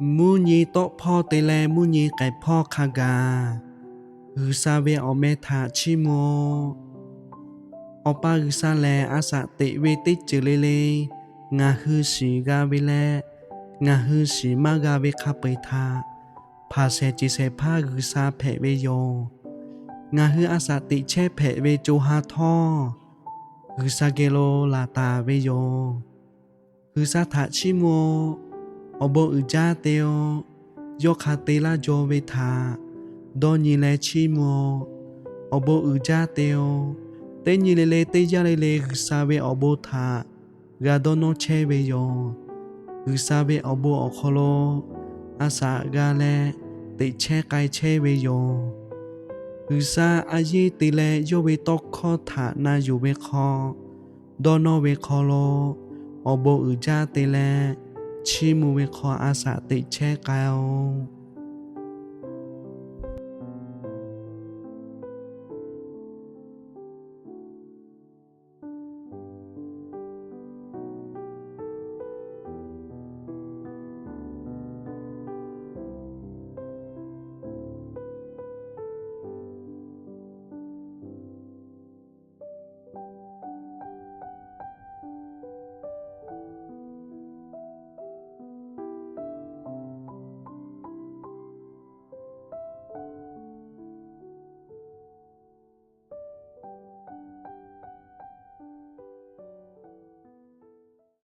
Mvuhˇ nyi tawˆ hpawˇ te leh mvuhˇ nyi k'ehˬ hpawˇ hk'a gaˬ, G'uiˬsha ve awˬ meh htaꞈ chiˇ mvuh-oˆ. Awˬ pa G'uiˬsha lehˬ, a shaꞈ teꞈ ve teˇ ceuˬ le le ngaˬ hui shiˍ g'a ve leh, ngaˬ hui shiˍ maˇ g'a ve hk'a peu-eˬ htaꞈ hpanˍ shehˍ ceˬ shehˍ hpaˇ G'uiˬsha hpehꞈ ve yoˬ. Ngaˬ hui a shaꞈ teꞈ chehˇ hpehꞈ ve co ha htawˇ, G'uiˬsha geh lo laˬ taˍ ve yoˬ. G'uiˬsha htaꞈ chiˇ mvuh-oˆ. Awˬ bon uiˍ jaˇ te-o. Yawˇ hk'a te laˇ jaw ve htaꞈ dawˇ nyi leh chiˇ mvuh-oˆ. Awˬ bon uiˍ jaˇ te-o. Teˇ nyi le le teˇ yanˇ le le G'uiˬsha ve awˬ bon htaꞈ g'a dawˇ nawˇ chehˇ ve yoˬ. G'uiˬsha ve awˬ bon awˬ hk'aw lo a shaꞈ g'a leh teꞈ chehˇ k'ai chehˇ ve yoˬ. G'uiˬsha a yeˇ te leh yawˇ ve tawˇ hkawˇ htaꞈ na yuˬ ve hk'aw, dawˇ nawˇ ve hk'aw lo awˬ bon uiˍ jaˇ te leh chiˇ mvuh ve hk'aw a shaꞈ teꞈ chehˇ k'ai-o.